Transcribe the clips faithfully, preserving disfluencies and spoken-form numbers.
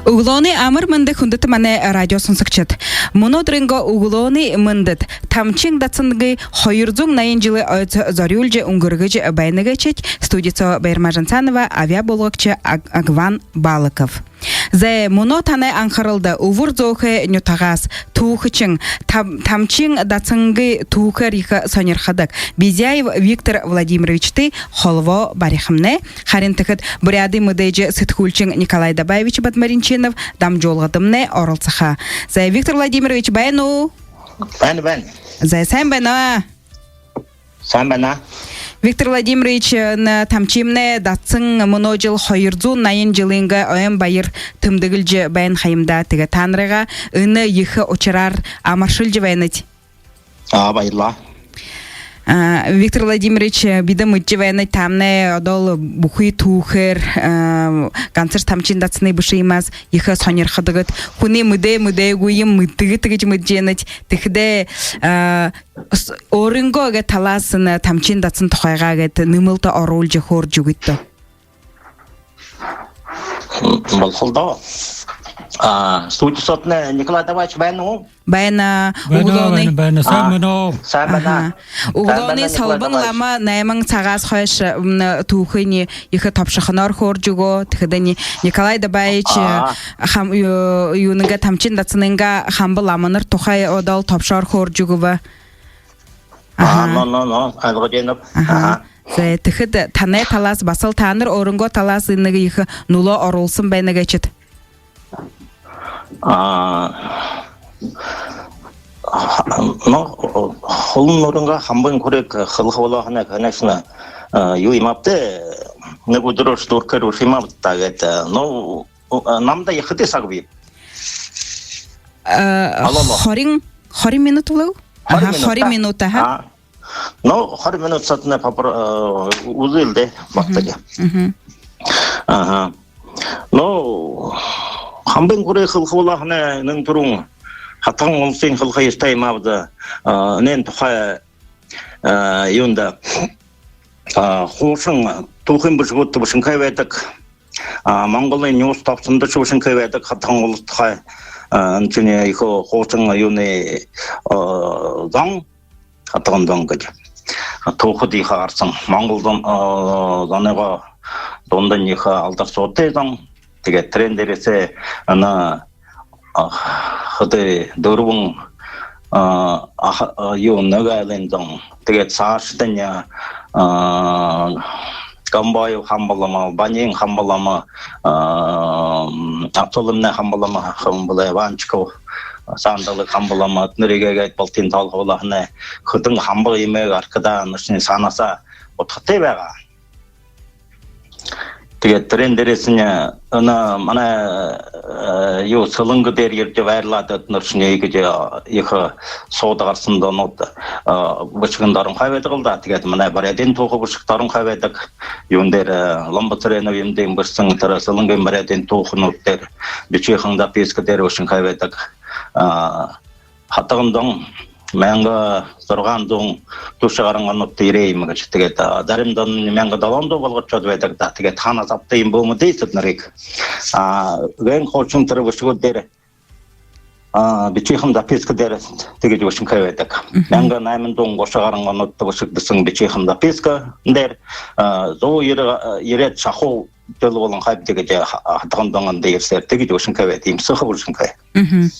Үглөөнэй амар мэндэ, хүндэтэ манай радио шагнагшад! Мүнөөдэрэйнгөө үглөөнэй мэндэд тамчын дасанай хоёр зуун наян жэлэй ойдо зорюулжа үнгэргэжэ байна гээшэб. Студи соо Баярма Жанцанова, абяа буулгагша Аг- Агван Балыков. Зай, мүнөө танай анхаралда Үбэр Зөөхэй нютагһаа түүхэшэн, там- тамчын дасанай түүхээр ехэ һонирходог Бизяев Виктор Владимировичтай холбоо барихамнай. Харин тиихэдэ буряадай мэдээжэ сэтгүүлшэн Николай Дабаевич Бадмаринчинов дамжуулгадамнай оролсохо. Зай, Виктор Владимирович, байна уу? Байна, байна. Зай, сайн байна. Сайн байна. Виктор Владимирович, энэ тамчымнай дасан мүнөө жэл хоёр зуун наян жэлэйнгээ ойн баяр тэмдэглэжэ байна ха юм даа. Тиигээ таанарые энэ ехэ ушараар амаршалжа байнабди. А, баярлаа. А, Виктор Владимирович, бидэ мэдэжэ байнабди, таамнай одоол бүхы түүхээр, а, гансашье тамчын дасанай бэшэ юумэһээ ехэ һонирходогт. Хүнэй мэдээ, мэдээгүй юм мэдэдэг гэжэ мэдэжэ байнабди. Тиихэдээ, а, с- өөрынгөө гээ талаһаань тамчын дасан тухайгаа гээд нэмэлтэ оруулжа хөөрэжэ үгыт даа. Болохол даа. А, студи соотнай Николай Дабаевич байна уу? Байна. Байна, үглөөнэй. Байна, байна. Сайн байна уу? Сайн байна. Аха. Үглөөнэй Солбон лама найман сагһаа хойшо, м, түүхыень ехэ тобшохоноор хөөрэжэ үгөө. Тиихэдэнь Николай Дабаевич, а, хам- ю- юунэйнгээ, тамчын дасанайнгаа хамба ламанар тухай одоол тобшоор хөөрэжэ үгэбэ. Аха. А, но, но, но, ойлгожо байнаб. Аха. Аха. Зай, тиихэдэ танай талаһаа, баһал таанар өөрынгөө талаһаа нэгэ ехэ нүлөө оруулһан байна гээшэт. А, но, Холын нуурайнгаа хамбын хүреэ хэлэхэ болоо һаань, конечно, а, юу юм ааб даа, нэгэ үдэрөөр дүүрхээр бэшэ юм ааб даа гээд, а, но, а, намда ехэ хэды саг бии. Э, алло, алло. Хорин, хорин минута болоо гү? Хорин минута. Аха, хорин минута, аха. А. Но, хорин минута соотнай попро- э, үзэел даа, багтаха. Мгм. Аха. Но, хамбын хүреэ хэлэхэ болоо һаань, нэн түрүүн Хатаган уласынь хэлэхэ ёһотой юм ааб даа, э, энээн тухай, э, юундэ, э, хуушан түүхын бэшэгүүдтэ бэшэнхэй байдаг. А, Монголой нюуса тобсондошье бэшэнхэй байдаг Хатаган улас тухай, а, энэшни ехэ хуушан юунэй, а, зон, Хатаган зон гэжэ. А, түүхэдэ ехэ гараһан. Монгол зон, а, зонойнгоо дундань ехэ алдаршуултай зон. Тиигээд тэрээн дээрэһээ энэ а, хэды дүрбэн, а, аха, а, юу, нэгэ айлын зон. Тиигээд саашадань, а, Гомбоев хамба лама, Баниин хамба лама, а, Ацалымнай хамба лама, хамба лама Ванчиков, Сандалыг хамба лама, эднэрые гээд бултыень тоолохо болоо һаань, хэдэн хамба юм гээ, архидаа, энэшни һанааһаа удхатай байгаа. Тиигээд тэрээн дээрэһээнь, э, энэ манай, э, юу, Сэлэнгэ дээрэ ерэжэ байрлаад, эднэршни иигэжэ, э, ехэ суута гараһан зонууд, э, бэшэгтэ оронхой байдаг лэ даа. Тиигээд манай буряадай түүхэ бэшэгтэ оронхой байдаг. Юун дээрэ, э, Ломбоцыренов Эмдын бэшэһэн тэрэ Сэлэнгын буряадай түүхэнүүд дээрэ бичигхэн записка дээрэ бэшэнхэй байдаг. А, Хатаган зон мянга зургаан зуун дүшэ гаран онуудта ерээ юм гэжэ. Тиигээд, а, зарим зон мянга долоон зуу болгожо ошоод байдаг даа. Тиигээд хаанаа абтаа юм бэ, мэдээгүй тэднэрые. А, гээн хуушан тэрэ бэшэгүүд дээрэ, а, бичигхэн записка дээрэ тиигэжэ бэшэнхэй байдаг. Мгм. Мянга найман зуун гуша гаран онуудта бэшэгдэһэн бичигхэн записка дээрэ, а, зуу ерэ-, ерээд шахуу жэл болонхой бди гэжэ, а, Хатаган зон эндэ ерэһээр тиигэжэ бэшэнхэй байд, иимэ сэхэ бэшэнхэй. Мгм.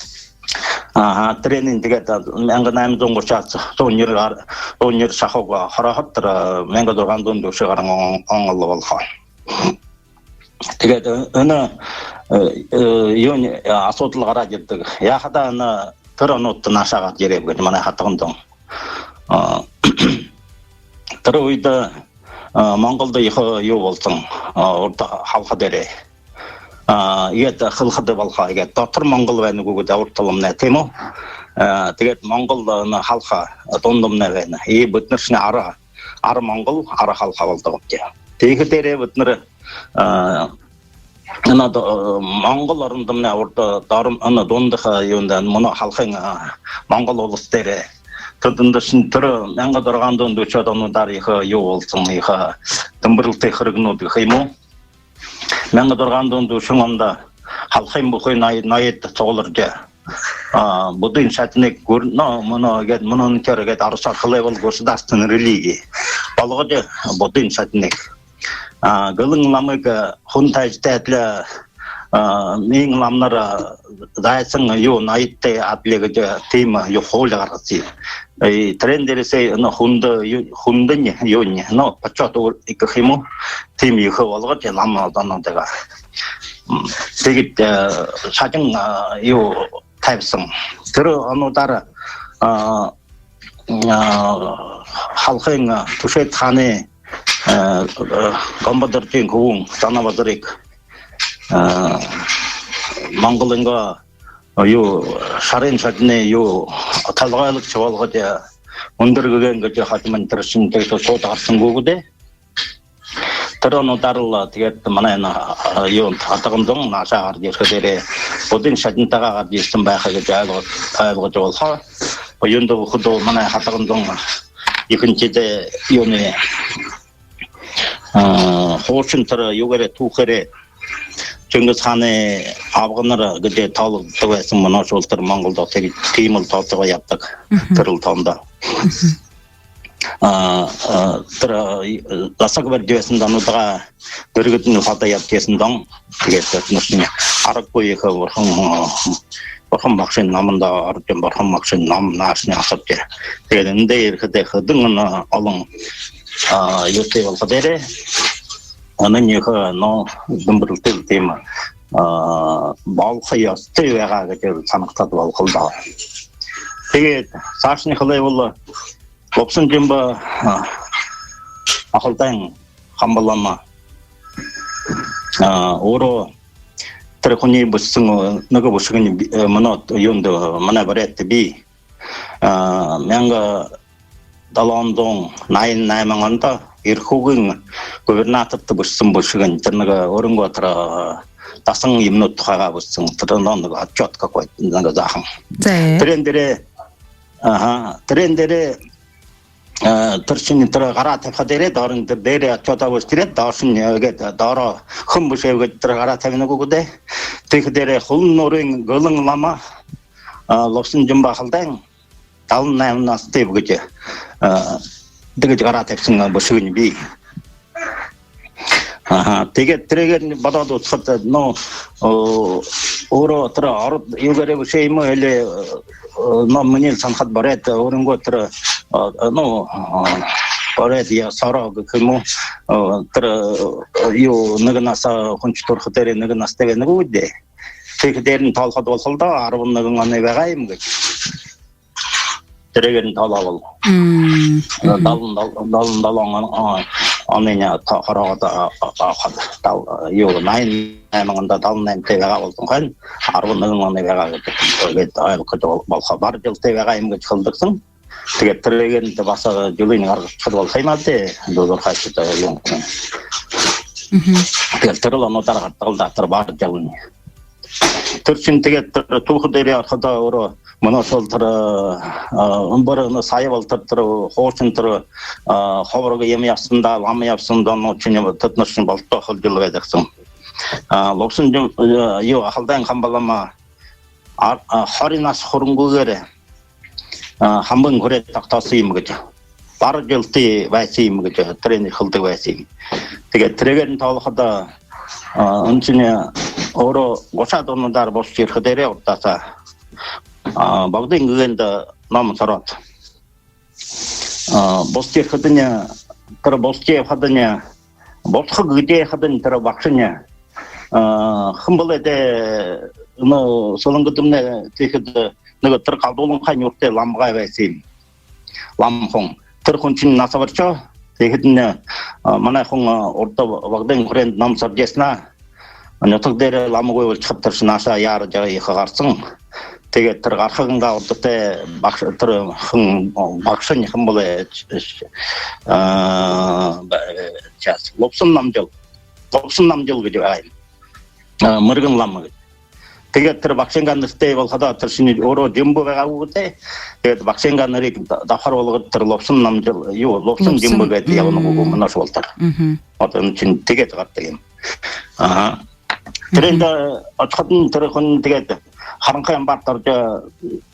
Аха, тэрэниинь тиигээд, а, мянга найман зуун гушаһаа зуун ерэ гар-, зуун ерэ шахуу, а, хорооһоод тэрэ, а, мянга зургаан зуун дүшэ гаран он, он лэ болохо. Тиигээд, э, энэ, э, э, юун, э, асуудал гараад ерэдэг. Яахадаа энэ тэрэ онуудта наашаа гараад ерээб гэжэ манай Хатаган зон. А, тэрэ үедэ, а, Монголдо ехэ юу болоһон, а, урда халха дээрээ. А, иигээд хэлэхэдэ болохо, иигээд дотор Монгол байна гү гээд урда талаһаамнай, тиимэ гү? А, тиигээд Монгол, а, энэ халха дундамнай байна. И бидэнэршни ара, ара Монгол, ара халха болодог гээбди. Тиихэ дээрээ бидэнэр, а, энэ до-, Монгол орондомнай урда, дором, энэ дундаха юундэ, мүнөө халхын, а, Монгол улас дээрээ. Тэдэндэшни тэрэ мянга зургаан зуун дүшөөд онуудаар ехэ юу болоһон, ехэ тэмбэрэлтэй хэрэгнүүд гэхэ юм гү. Мянга зургаан зуун дүшэн ондо халхын бүхы ноё-, ноёд сугларжа, а, буддын шатнай гүр-, но, мүнөө гээд, мүнөөнэй тэрэ гээд оросоор хэлээ бол государственной религии болгожо, буддын шатнай. А, гэлэн ламые, а, хүн тайжатай адли, а, миин ламанар, а, зайсан юу, ноёдтой адли гэжэ, а, тиимэ, а, юу, хуули гаргаһан юм. Э, тэрээн дээрэһээ, но, хүндэ, юу, хүндэнь, юунь, но, почёт уур-, гэхэ юм гү, тиимэ ехэ болгожо, лама одоонуудаа. М, тиигээд, э, шажан, а, юу, табиһан. Тэрэ онуудаар, а, а, халхын, а, Түшэд хаанай, а, а, Гомбодоржын хүбүүн Занабазарые, а, Монголойнгоо, а, юу, шарын шажанай, юу, толгойлогшо болгожо, а, Үндэр гэгээн гэжэ хажуунь тэрэшни тиигээд шууд гараһан гү даа. Тэрэ онуудаар лэ, а, тиигээд манай энэ, а, юу, Хатаган зон наашаа гаража ерэхэдээрээ, буддын шажантайгаа гаража ерэһэн байха гэжэ ойлгож, ойлгожо болохо. Юундэ гэхэдэ, манай Хатаган зон ехэнхидээ юунэй, а, хуушан тэрэ юугээрээ, түүхээрээ Чингис хаанай абганар гэжэ тоологдодог байһан, мүнөөшье болотор Монголдо тэрэ тиимэл тоолтогоо ябадаг. Мгм. Тэрэл тоонто. Мгм. А, а, тэрэ, а, засаг барижа байһан зонуудаа дэргэдэнь хадаа ябажа байһан зон. Тиигээд тэрэ нүшни аргагүй ехэ бурхан, а, бурхан багшын номондо орожо, бурхан багшын ном наашань асаржа. Тиигээд эндээ ерэхэдээ хэдэн, а, олон, а, юутэй болохо дээрээ, онон ехэ, но, дэмбэрэлтэй тиимэ, а, болохо ёһотой байгаа гэжэ һанагдаад болохол даа. Тиигээд саашань хэлээ бол, Лубсан Жимба, а, Ахалдайн хамба лама, а, өөрөө тэрэ хүнэй бэшэһэн, э, нэгэ бэшэгынь би-, э, мүнөө юундэ, манай Буряадта бии. А, мянга долоон зуун наян найман ондо Эрхүүгэй губернаторта бэшэһэн бэшэгынь, тэрэ нэгэ өөрынгөө тэрэ, а, дасан юумэнүүд тухайгаа бэшэһэн, тэрэ нэгэ отчёт какой-то, нэгэ заахан. За. Тэрээн дээрээ, аха, тэрээн дээрээ, э, тэрэшни тэрэ гараа табиха дээрээ, доронь тэрэ дээрээ отчётоо бэшэжэ ерээд, доошонь, э, гээд, доро хэн бэшээб гээд тэрэ гараа табина гү даа. Тиихэдээрээ Хүлэн нуурай Гэлэн лама, а, Лубсан Жимба Ахалдайн далан найман наһатайб гэжэ, а, тиигэжэ гараа табиһан бэшэгынь бии. Аха, тиигээд тэрээгээр бодоод үзэхэдэ, но, о, өөрөө тэрэ ород юугээрээ бэшээ юм гү, или, э, но, минии һанахада Буряад өөрынгөө тэрэ, э, но, э, Буряад ёһоороо гэхэ юм гү, э, тэрэ, э, юу, нэгэ наһа хүншни түрэхэдээрээ нэгэ наһатай байна гү даа. Тиихэдээрэнь тоолоходо болохол даа, арбан нэгэн оной байгаа юм гэжэ. Тэрээгээр тоолоол. Мм. Далан, дал-, далан долоон он-, он-, оной то-, хороогоо, а, а, а, дал-, юу, наян найман ондо далан наймтай байгаа болоһон хойно, арбан нэгэн оной байгаа гэдэг, гэдэг ойлгохо бол-, болохо. Бара жэлтэй байгаа юм гэжэ хэлэдэг һэн. Тиигээд тэрээгээр баһа жэлынь гаргачихад болохо юм даа, дуу-, дуурхайшад юм. Мгм. Тиигээд тэрэл онуудаар гарадаг лэ даа, тэрэ бара жэлынь. Тэрэшни тиигээд тэрэ түүхэ дээрээ орходоо, өөрөө мүнөөшье болотор, а, үмбэр, но, сая болотор тэрэ хуушан тэрэ, а, хубараг юумэ ябаһан даа, лама ябаһан даа, но, шэнэ тэдэнэршни болтоо хол жэл байдаг һэн. А, Лубсан Жим-, э, юу, Ахалдайн хамба лама, а, а, хорин наһа хүрэнгүйгөөр, а, хамбын хүрээ тогтооһон юм гэжэ, бара жэлтэй байһан юм гэжэ, тэрэниие хэлэдэг байһан юм. Тиигээд тэрээгээр тоолоходо, а, энэ шэнэ өөрөө гушаад онуудаар бусажа ерэхэдээрээ урдаһаа, а, Богдын гэгээндэ ном һураад, а, бусажа ерэхэдэнь, тэрэ бусажа ябахадань, бусаха гэжэ ябахадань тэрэ багшань, а, хэн бэлэй даа, но, Сэлэнгыдэмнай тиихэдэ нэгэ тэрэ Галдууланхай нюуртай ламагай байһан юм. Лама хүн. Тэрэ хүншни наһа баршоо. Тиихэдэнь, а, манай хүн, а, урда Богдын хүрээндэ ном һуража байһан аа. Нютаг дээрээ ламагүй болошохо, тэрэшни наашаа яаража ехэ гараһан. Тиигээд тэрэ гарахаһаа урда тээ багш-, тэрэ хэн, багшань хэн бэлэй, а, ба-, сейчас, Лубсан Намжил. Лубсан Намжил гэжэ байгаа юм. А, мэргэн лама гэжэ. Тиигээд тэрэ багшынгаа нэрэтэй болоходоо, тэрэшни өөрөө Жимба байгаа гү даа. Тиигээд багшынгаа нэрые да-, дабхар болгоод, тэрэ Лубсан Намжил, юу, Лубсан Жимба гээд ябана гү, мүнөөшье болотор. Мгм. Вот энэ шэнь тиигээд гарадаг юм. Аха. Тэрээндэ ошоходонь тэрэ хүн тиигээд харанхы амбаарта орожо,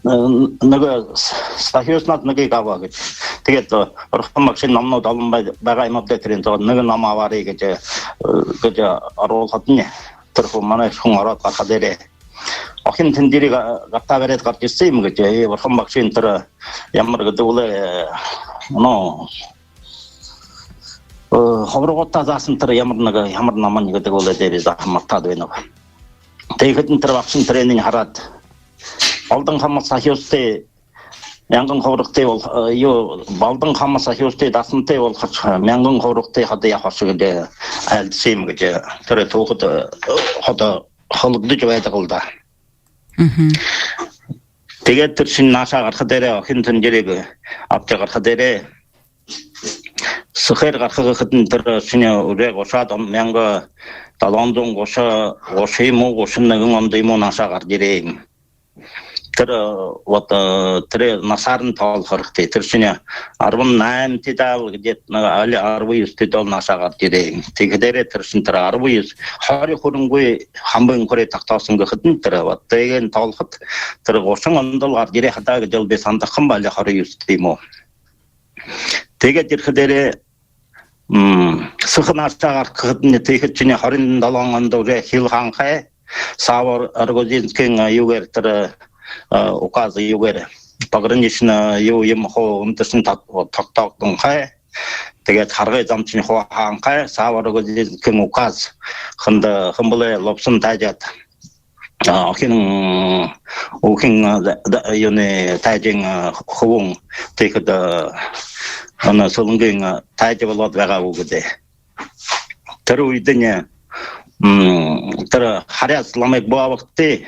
нэгэ сахюусанууд нэгийг абаа гэжэ. Тиигээд Бурхан багшын номнууд олон байгаа юм ааб даа, тэрээндэ нэгэ ном абаарай гэжэ, гэжэ оруулхадань, тэрэ хүн, манай хүн ороод гарахадаа, охин тэнжэриг гартаа бариад гаража ерэһэн юм гэжэ. Бурхан багшын тэрэ ямар гэдэг бэлэй, ну, хубарагуудта зааһан тэрэ ямар нэгэ, ямар ном юм гэдэг бэлэй даа, би заахан мартаад байнаб. Тиихэдэнь тэрэ багшань тэрэниие хараад: «Балдан хамаг сахюусатай, мянган хубарагтай бол, юу, Балдан хамаг сахюусатай, дасантай болохош, мянган хубарагтай ходо ябахаш», — гэжэ айлдаһан юм гэжэ тэрэ түүхэдэ ходо хулгадажа байдаг лэ даа. Тиигээд тэрэшни наашаа гарахадаа, охин тэнжэриг абажа гарахадаа, сэхээр гараха гэхэдэнь, тэрэшни уже гушаад он, мянга долоон зуун гуша, гуша юм гү, гушан нэгэн ондо юм гү наашаа гаража ерээ юм. Тэрэ, вот, тэрэ насаарнь тоолохо хэрэгтэй. Тэрэшни арбан наймтай даа, где-то, али арбан юһэтэй даа наашаа гаража ерээ юм. Тиихэдээ тэрэшни тэрэ арбан юһэ, хорин хүрэнгүй, Хамбын Хүрээ тогтооһон гэхэдэнь, тэрэ вот тиигээд тоолоход, тэрэ гушан ондо гаража ерээ хадаа гэжэ би һанадаг юм, али хорин юһэтэй юм гү. Тиигээд ерэхэдээ, сэхэ наашаа гараха гэхэдэнь, тиихэдшни хорин долоон ондо уже хил һаанхай, Савва Рагузинскын юугээр, тэрэ указ юугээр, пограничный юу юм хуу, үндэшэн тогтоогдонхой. Тиигээд харгы замшни хуу һаанхай, Савва Рагузинскын указ, хэндэ, хэн бэлэй, Лубсан тайжад, охин, охин, юунэй, тайжын хүбүүн, тиихэдэ энэ Сэлэнгын тайжа болоод байгаа гү гэдэг. Тэрэ үедэнь тэрэ Харяас ламыг бү абагты,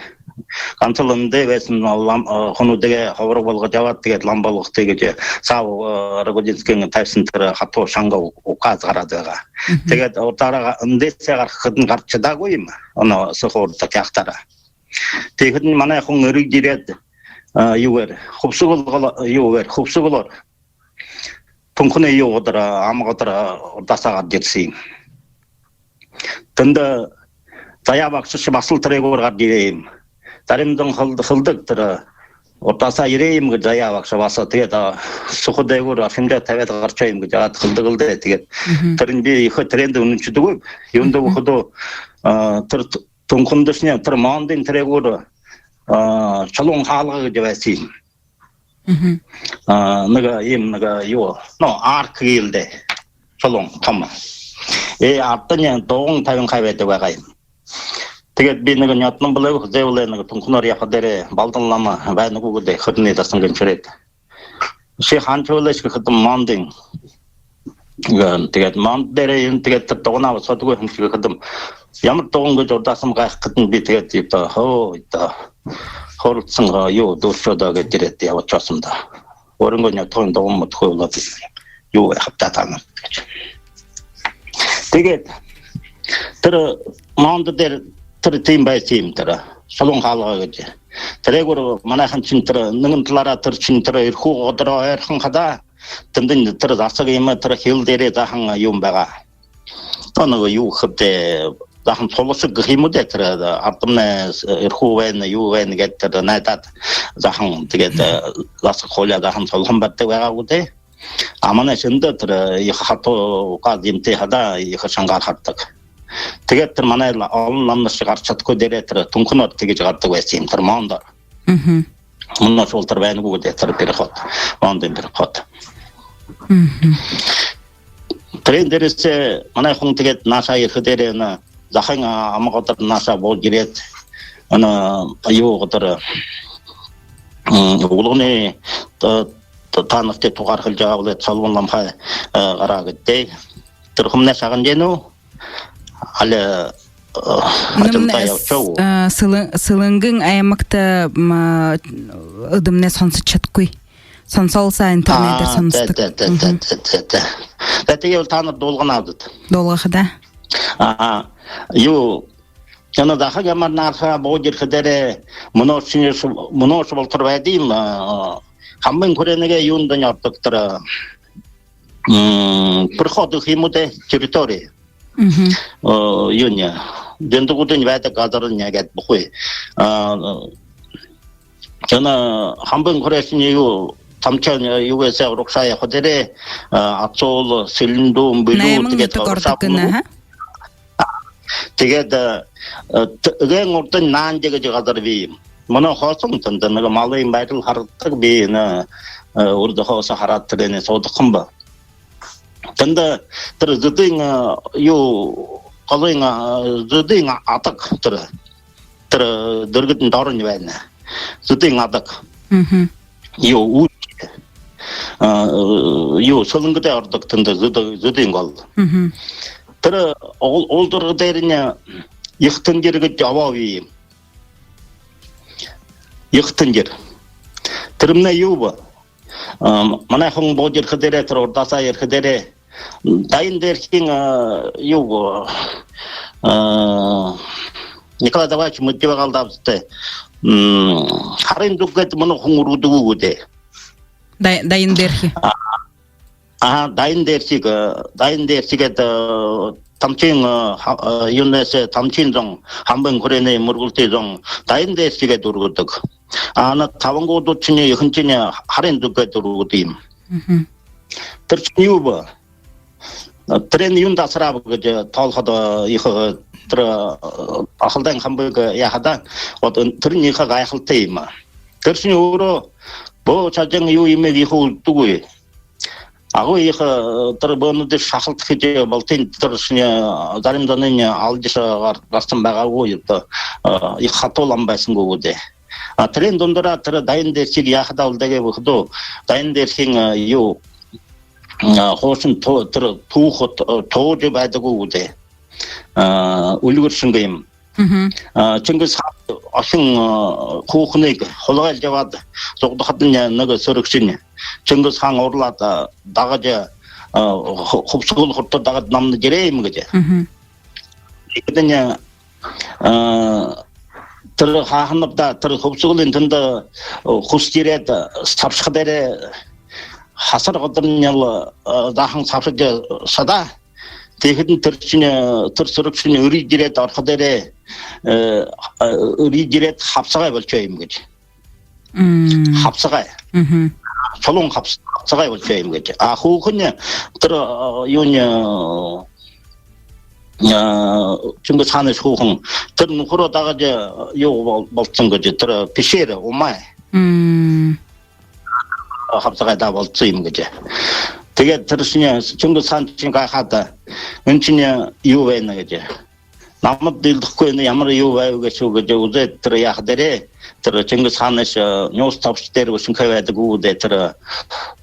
гансал эндэ байһан лам, хүнүүдые хубараг болгожо абаад, тиигээд лама болгогты гэжэ Савва Рагузинскын табиһан тэрэ хатуу шанга указ гараад байгаа. Тиигээд урдаараа эндээшье гараха гэхэдэнь гаража шадаагүй юм, энэ сэхэ урда тяхтаараа. Тиихэдэнь манай хүн эрьежэ ерээд, юугээр, хүбсэгэл, юугээр, хүбсэгэлөөр Түнхэнэй юу, Амагудар урдаһаа гаража ерэһэн юм. Тэндэ Заяа багшашни баһал тэрээгүүр гаража ерээ юм. Зарим зон хэлэдэг, тэрэ урдаһаа ерээ юм гэжэ Заяа багша баһа. Тиигээд Сүхэ дээгүүр архимдаа табяад гарашоо юм гэжэ яагаад хэлэдэг лэ даа. Тиигээд тэрэнь би ехэ тэрээндэ үнэншэдэггүйб. Юундэб гэхэдэ, тэрэ Түнхэндэшни тэрэ Мондын тэрээгүүр Шулуун хаалга гэжэ байһан юм. Нэгэ иимэ, нэгэ юу, ну, арка гээл даа. Шулуун томо. Э, ардань дуган табинхай байдаг байгаа юм. Тиигээд би нэгэ нёдоном бэлэй гү, зэбэлэй нэгэ Түнхэнөөр ябахадаа, Балдан лама байна гү гэдэг, Хэрэнэй дасан гэншэрээд: «Ши хаанашье бэлэйш?» — гэхэдэм: «Мондын». Тиигээд Мондо дээрэ юм, тиигээд тэрэ дуганаа бусахадгүй һэмши гэхэдэм: «Ямар дуган?» — гэжэ урдаһаам гайхаха гэхэдэнь, би тиигээд иигээд даа, хөө, иигээд даа, хөөрэлдэһэн, юу, дүүршөө даа гээд ерээд ябашоо һэм даа. Өөрынгөө нютагай дуган мэдэхэгүй болоод, юу байхаб даа таанад гэжэ. Тиигээд тэрэ Мондо дээрэ тэрэ тиимэ байһан юм, тэрэ Шулуун хаалга гэжэ. Тэрээгүүр манайханшни тэрэ нэгэн талаараа тэрэшни тэрэ Эрхүү годороо ойрхон хадаа, тэндэнь тэрэ засаг юм, тэрэ хил дээрээ заахан юм байгаа. Тоо нэгэ юу гэхэб даа, заахан сулашаг гэхэ юм гү даа, тэрэ ардамнай Эрхүү байна, юу байна гээд, тэрэ найдаад заахан, тиигээд засаг хууляа заахан сулахан барьдаг байгаа гү даа. А манай шэндэ тэрэ ехэ хатуу указ юумэтэй хадаа ехэ шангаар харадаг. Тиигээд тэрэ манай олон ламанаршни гаража шадахагүй дээрээ тэрэ Түнхэнөөр тиигэжэ гарадаг байһан юм, тэрэ Мондоор. Мүнөөшье болотор байна гү гэдэг тэрэ переход, Мондын переход. Тэрэн дээрэһээ манай хүн тиигээд наашаа ерэхэдээ, энэ Захын Амагудар наашаа буужа ерээд, энэ юу, Амагудар, Үглэгэнэй таанадтай тугаар хэлэжэ байгаа бэлэй, Солбон ламхай гараа гэдэг. Тэрэ хүмнай шагнажа байна гү? Али адилтай ябашоо гү? Сэлэнгын аймагта эдэмнай сонсожо шадахагүй. Сонсоол һаа, интернедээр сонсодог. Тиигээд бол таанар дуулгана даа. Дуулгаха даа. Юу, энэ Захын Амагудар наашаа буужа ерэхэдээ, мүнөөшье, мүнөөшье болотор байдаг юм, Хамбын Хүрээ нэгэ юундэнь ородог, тэрэ переход гэхэ юм гү даа, территория. Юунэй, Зэндэгүүдынь байдаг газарынь гээд бүхы. А, энэ Хамбын хүрээшни юу, тамчаан юу гээшэ урагшаа ябаха дээрээ, а, Ацуул, Сэлэндүүн, Бэлүү, найман тиигээд нютаг ордог гэнэ, мүнөө, аха? Тиигээд, а, т-, эгээн урдань Наанди гэжэ газар бии юм. Мүнөө хоосон, тэндэ нэгэ малай юм, байдал харагдадаг, би энэ, а, урда хооһоо хараад, тэрээнээ суудаг юм ба. Тэндэ тэрэ Зэдын, а, юу, голой, а, Зэдын адаг тэрэ, тэрэ дэргэдэнь доронь байна. Зэдын адаг. Мгм. Юу, үүр-, а, юу, Сэлэнгэдэ ородог тэндэ Зэдэ-, Зэдын гол. Мгм. Тэрэ уул-, уулзарга дээрэнь Ехэ Тэнгир гэжэ обоо бии юм. Ехэ Тэнгир. Тэрэмнай юу бэ? А, манай хүн бууж ерэхэдээрээ, тэрэ урдаһаа ерэхэдээрээ, Дайнадэрхиин, а, юу, а, Николай Давыдович мэдэжэ байгаа лэ даа бэзэ даа. М, харын зүг гээд мүнөө хүн үргэдэг гү даа. Дай-, Дайнадэрхи. А, аха, Дайнадэрхи, а, Дайнадэрхи гээд, а, тамчын, а, ха-, а, юунһээ, тамчын зон, Хамбын хүрээнэй мүргэлтэй зон Дайнадэрхи гээд үргэдэг. А, энэ Табангуудууд шни, ехэнхинь харын зүг гээд үргэдэг юм. Мгм. Тэрэшни юу бэ? Тэрэниие юундэ асарааб гэжэ тоолоходо, ехэ, тэрэ, э, Ахалдайн Хамбыг яахадаа, вот, эн-, тэрэнь ехэ гайхалтай юм. Тэрэшни өөрөө бөө шажан юу юумые ехэ үзэдэггүй. Агуу ехэ, э, тэрэ бөөнүүдые шахалта хэжэ, бултыень тэрэшни, э, зарим зониинь алдажа гар-, гараһан байгаагүй, одоо, э, ехэ хатуу лама байһан гү даа. А, тэрээн дундараа тэрэ Дайнадэрхиие яахадаа үлдээгээб гэхэдэ, Дайнадэрхиин, а, юу, а, хуушан ту-, тэрэ түүхэ, ту-, туужа байдаг гү даа. А, үльгэр шэнги юм. Мгм. А, Чингис хаан ошон, а, хүүхэнэй хулгайлжа ябаад, зугадахадань нэгэ сэрэгшэнь Чингис хаан уурлаад, а, дагажа, а, ху-, Хүбсэгэл хүрэтэр дагажа намнажа ерээ юм гэжэ. Мгм. Тиихэдэнь, а, тэрэ хааһанаб даа, тэрэ Хүбсэгэлынь тэндэ, а, хүсэжэ ерээд, а, сабшахадаа, хасар газарынь лэ, а, заахан сабшажа шадаа. Тиихэдэнь тэрэшни, а, тэрэ сэрэгшэнь эрьежэ ерээд, орходоо, э, а, эрьежэ ерээд, хабсагай болошоо юм гэжэ. М. Хабсагай. Мгм. Шулуун хабс-, хабсагай болошоо юм гэжэ. А хүүхэнь тэрэ, а, юунь, а, Чингис хаанай хүүхэн тэрэ нүхэрөө дагажа, а, юу бол-, болоһон гэжэ, тэрэ пещера, умай. М. Хабсагайдаа болоһон юм гэжэ. Тиигээд тэрэшни Чингис хаан шни гайхаад, энэшни юу байна гэжэ. Намда дийлдэхэгүй энэ ямар юу байб гээшэб гэжэ үзээд, тэрэ яахадаа, тэрэ Чингис хаанайшье, э, нюуса тобшо дээрэ бэшэнхэй байдаг гү даа, тэрэ, э,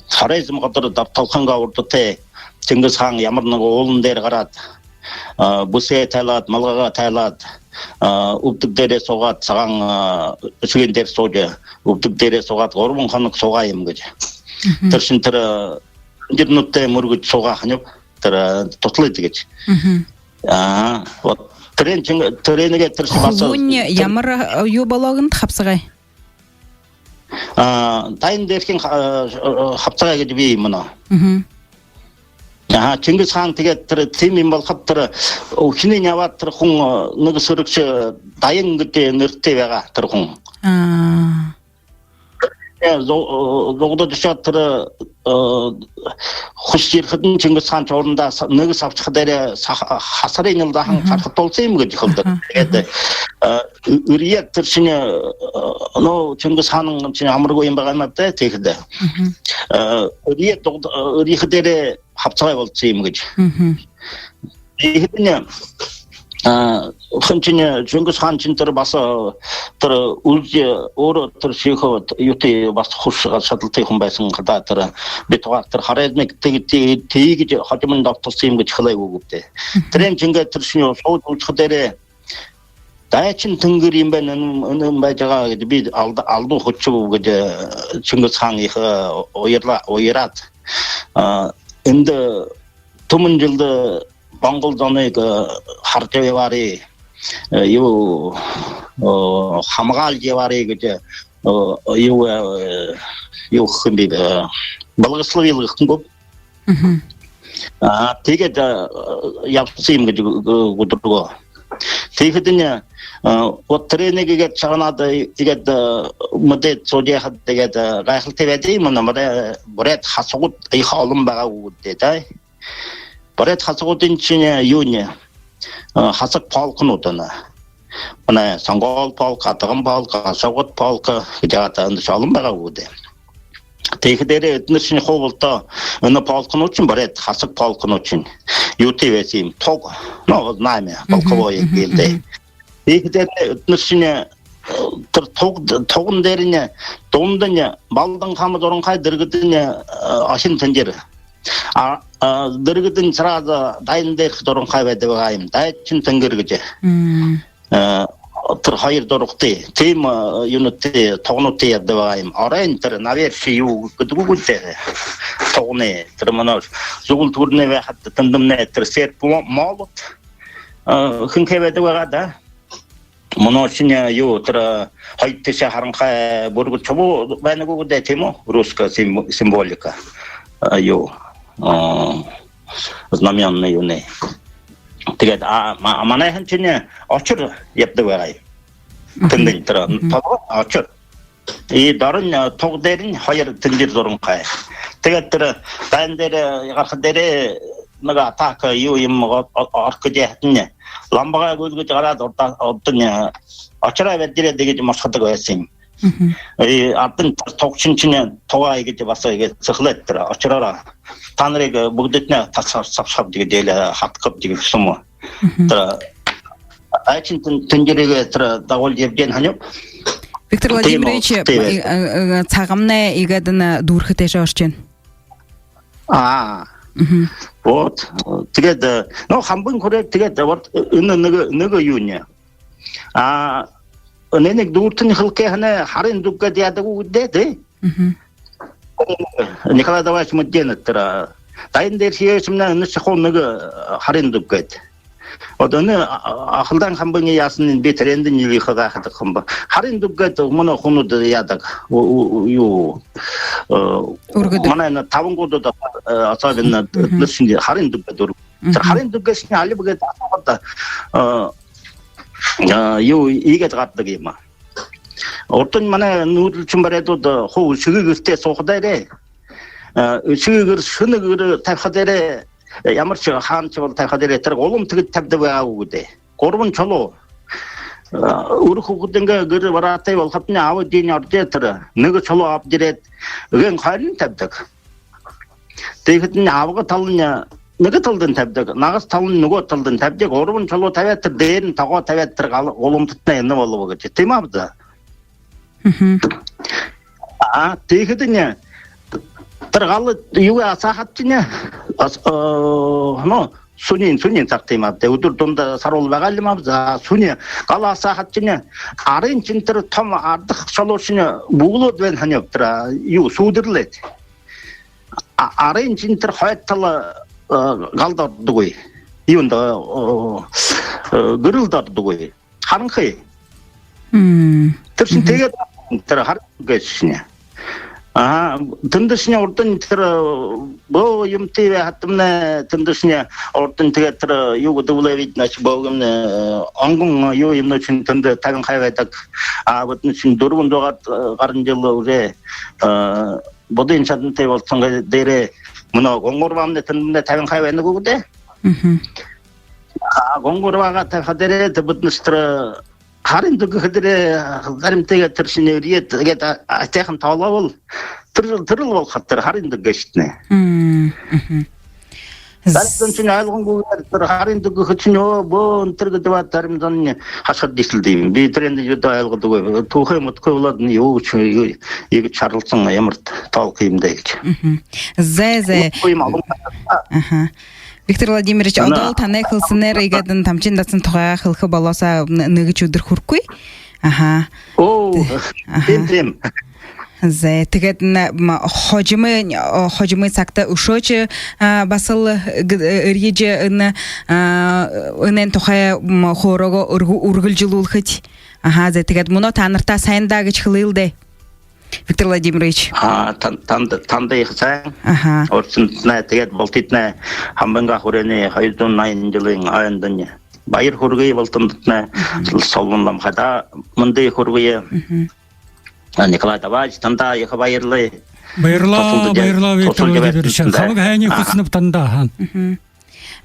Хорезм газар Дабталхангаа урдатай Чингис хаан ямар нэгэ уулан дээрэ гараад, э, бүсөө тайлаад, малгайгаа тайлаад, э, үбдэг дээрээ суугаад, сагаан, э, эсэгын дээрэ суужа, үбдэг дээрээ суугаад, гурбан хоног суугаа юм гэжэ. Мгм. Тэрэшни тэрэ, э, эндирнүүдтэй мүргэжэ суугаа ха юм. Тэрэ, э, тутлы тиигэжэ. Мгм. А, вот. Тэрээн шэнги, тэрэнэгээ тэрэшни баһа. Хүбүүнь, э, ямар, э, юу болоо гэнэт, хабсагай? А, Дайнадэрхиин ха-, э, э, хабсагай гэжэ бии юм мүнөө. Мгм. Аха, Чингис хаан тиигээд тэрэ тиимэ юм болоходо, тэрэ, э, үхинынь абаад, тэрэ хүн, э, нэгэ сэрэгшэ, э, Даян гэжэ нэрэтэй байгаа тэрэ хүн. А. Э, зу-, э, зугадаад ошоод, тэрэ, э, хүсэжэ ерэхэдэнь Чингис хаан шни урдандаа са-, нэгэ сабшахадаа са-, хасарынь лэ заахан, мгм, харахада болоһон юм гэжэ хэлдэг. Аха, тиигээд, аха, э, э, эрьеэд тэрэшни, э, ну, Чингис хаан шни амаргүй юм байгаа юм даа, тиихэдэ. Мгм. Э, эрьеэд зугад-, э, эрьехэдээ хабсагай болоһон юм гэжэ. Мгм. Тиихэдэнь, а, хэн шни, Чингис хаан шни тэрэ баһа, тэрэ үлзы, өөрөө тэрэ шэхэ юутэй, баһа хүсэ шадалтай хүн байһан хадаа, тэрэ би тугаар тэрэ Хорезмые тиигэжэ, тиигэжэ хожомынь добтолһон юм гэжэ хэлээгүй гүб даа. Мгм. Тэрээн шэнги тэрэшни сууж үзэхэдээ, Дайчин тэнгэр юм байна, энэ, энэ юм байжа байгаа гэжэ, би алда-, алдуу хэшэб гэжэ, э, Чингис хаан ехэ, э, уярла-, уяраад, а, эндэ түмэн жэлдэ монгол зониие, э, хаража ябаарай, э, юу, э, хамгаалжа ябаарай гэжэ, э, юу, э, юу гэхэ юм бэ, э, благословил гэхэ юм гү? Мгм. А, тиигээд, э, ябаһан юм гэжэ, э, үдэргөө. Тиихэдэнь, э, вот тренинг иигээд шагнаад, иигээд, э, мэдээд сууяхад, иигээд, э, гайхалтай байдаг юм, манай буряад хасагууд ехэ олон байгаа гү даа. Буряад хасагуудынь шэнэ юунь, э, хасаг полкнууд байна. Манай Сонгоол полк, Адаган полк, Ашагад полк гэжэ байгаа даа, эндэ шэнэ олон байгаа гү даа. Тиихэдээрээ эдэнэршни хуу булта, энэ полкнуудшни, буряад хасаг полкнуудшни юутэй байһан юм, туг, ну, знамя полковое гээл даа. Тиихэдээрээ эдэнэршни, э, тэрэ туг, туган дээрэнь дундань Балдан хамба зуранхай, дэргэдэнь, э, Ошин Тэнжэр. А, а, дэргэдэнь сразу Дайнадэрхэ зуранхай байдаг байгаа юм. Дайчин Тэнжэр гэжэ. Э, тэрэ хоёр зурагтай. Тиимэ, э, юунүүдтэй, тугануудтай ябадаг байгаа юм. Оройнь тэрэ навершие юу гэдэг гү даа. Тугнай. Тэрэ мүнөө зүгэлдэ гүрэнэй байхада тэндэмнай тэрэ серп, мо-, молот, э, хэнхэй байдаг байгаа даа. Мүнөөшни юу, тэрэ, э, хоёр тээшээ харанхай, э, бүргэд шубуу байна гү даа, тиимэ гү? Русская сим-, символика. Э, юу, э, знамённый юунэй. Тиигээд, а, ма-, манайхиншни очор ябадаг байгаа юм. Тэндэнь тэрэ, э, толгой очор. И доронь, э, туг дээрэнь хоёр Тэнжэр зуранхай. Тиигээд тэрэ, э, дайн дээрэ, э, гараха дээрээ нэгэ атака юу юм, о-, о-, орохо гэжэ һаатнай, ламбагай гүйлгэжэ гараад, урда-, урдань, э, очороо барижа ерээд, иигэжэ мошоходог байһан юм. И адань тугшаншни тугаа иигэжэ баһа иигээд сэхэлээд тэрэ очороороо: «Танарые, э, бүгэдыетнай тас-, сабшахаб», — гээд, «или хадахаб», — гээд хэлэһэн юм. Тэрэ Ошин Тэн-, Тэнжэрые тэрэ дагуулжа ябажа һанааб. Виктор Владимирович, э, э, сагамнай иигээд энэ дүүрэхэ тээшээ орожо байна. А. Вот. Тиигээд, э, ну, хамбын хүрээ, тиигээд, э, вот, э, энэ нэгэ, нэгэ юунь. А, энээниие дүүртэнь хэлэхэ һаань, харын дүг гээд яадаг гү даа, тээ? Николай Давыдович Муденов тэрэ. Дайн дээрэ шье шэмнэ, энэшни хуу нэгэ, э, харын дүг гээд. Вот энэ, а, а, Ахалдаан хамбын яһаниинь би тэрээндэнь ехэ гайхадаг юм ба. Харын дүг гээд мүнөө хүнүүд яадаг. У-, у-, у-, юу, э, үргэдэг. Манай энэ табангуудта, э, особенно, энэшни харын дүг гээд үргэдэг. Тэрэ харын дүг гээшэнь али бэ гээд асуухада, э, э, юу, иигээд гарадаг юм аа. Урдань манай нүүдэлшэн буряадууд, э, хуу үсэгэ гэртээ суухадаараа, э, үсэгэ гэр, шэнэ гэр табихадаараа, э, ямаршье хаанашье бол табихадаараа, тэрэ гуламтагууд табидаг байгаа гү даа. Гурбан шулуу. Э, үри хүүгэдынгээ гэр бараатай болоходонь, аба эжынь орожо, тэрэ нэгэ шулуу абажа ерээд, эгээн хойнонь табидаг. Тиихэдэнь абгай талань нэгэ талдань табидаг, нагаса талань нүгөө талдань табидаг, гурбан шулуу табяад, тэрэ дээрэнь тогоо табяад, тэрэ гал-, гуламтатнай энэ болобо гэжэ. Тиимэ ааб даа. А, тиихэдэнь тэрэ гал юугээ асаахада шэнэ, ас-, э, ну, һүниин, һүниин саг тиимэ ааб даа. Үдэр дунда саруул байгаа юм ааб даа. Һүни гал асаахада шэнэ, арыншни тэрэ том арадаха шулуушни бүглөөд байна һанааб, тэрэ, юу, сүүдэрлээд. А, арыншни тэрэ хойто тала, э, галда ородоггүй. Юундэ, э, э, гэрэлдэ ородоггүй. Харанхы. Тэрэшни тиигээд тэрэ харын дүг гээшэшни. Аха, тэндэшни урдань тэрэ, э, бөө юумэтэй байхадамнай, тэндэшни урдань тиигээд тэрэ, э, юу гэдэг бэлэй, бидэ, значит, бөө юумэн, э, онгон, э, юу юумэншни тэндэ табинхай байдаг. А, бидэнэршни дүрбэн зуугаад, э, гаран жэл уже, э, буддын шадантай болоһон дээрээ мүнөө гунгурбаамнай тэндэмнай табинхай байна гү даа. А, гунгурбаагаа табихадаараа, тэ, бидэнэршни тэрэ харын дүг гэхэдээрээ, зариматайгаа тэрэшни эрьеэд, тиигээд, а, а, тиихэдэнь тоолообол, тэрэл, тэрэл болохо тэрэ харын дүг гээшэтнай. Зарим зоншни ойлгонгүйгөөр тэрэ харын дүг гэхэдэшни, өө, бөө, энэ тэрэ гэдэг баһа, зарим зониинь хашхаржа ишэлдэг юм. Би тэрээндэ юудэ ойлгодоггүй. Түүхэ мэдэхэгүй болоод, юу гэжэ, юу, иигэжэ шарлаһан, ямар толхо юм даа гэжэ. Зай, зай. Үгы юм, олон. Аха. Виктор Владимирович, одоол танай хэлсэнээр иигээд энэ тамчын дасан тухайгаа хэлэхэ болоһон, н-, нэгэшье үдэр хүрэхэгүй. Аха. Оо, тиимэ, тиимэ. Зай, тиигээд энэ, м, хожомынь, о, хожомынь сагта үшөөшье, а, баһал, г-, эрьежэ энэ, а, энээн тухай, м, хөөрөөгөө үргэ-, үргэлжэлүүлхэт. Аха, зай, тиигээд мүнөө танартаа һайн даа гэжэ хэлэел даа. Виктор Владимирович. А, тан-, танда, танда ехэ һайн. Аха. Оршонтнай, тиигээд бултыетнай хамбынгаа хүреэнэй хоёр зуун наян жэлэй ойндонь. Баяр хүргэе бултандатнай, Солбон ламхадаа мэндэ хүргэе. Николай Даваевич, танда ехэ баярлаа. Баярлаа, баярлаа, Виктор Владимирович. Хамаг һайниие хүсэнэб танда, һаа.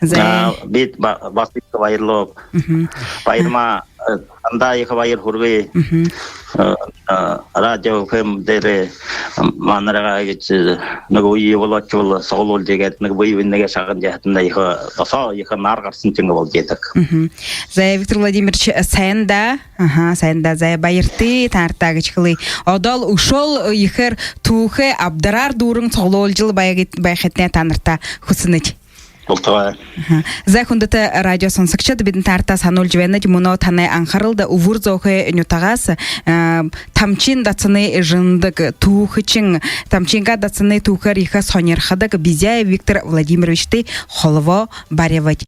За. Бидэ баһа ехэ баярлаа. Баярма, танда ехэ баяр хүргэе. Радио ФМ дээрэ манараа гэжэ нэгэ үе болоошье болоо, суглуулжа гээд нэгэ бэе бэеынгээ шагнажа ябахадань ехэ, баһа ехэ наар гараһан шэнги болжо байдаг. За, Виктор Владимирович, сайн даа. Аха, сайн даа. За, баяртай, таанартаа гэжэ хэлэе. Одоол үшөөл ехээр түүхээ абдараар дүүрэн суглуулжал байг-, байхыетнай таанартаа хүсэнэб. Бултагай. Аха. За, хүндэтэ радио шагнагшад, бидэ таанартаа һануулжа байнабди, мүнөө танай анхаралда Үбэр Зөөхэй нютагһаа Тамчын дасанай жэндэгэ, түүхэшэн, Тамчынгаа дасанай түүхээр ехэ һонирходог Бизяев Виктор Владимировичтай холбоо барибабди.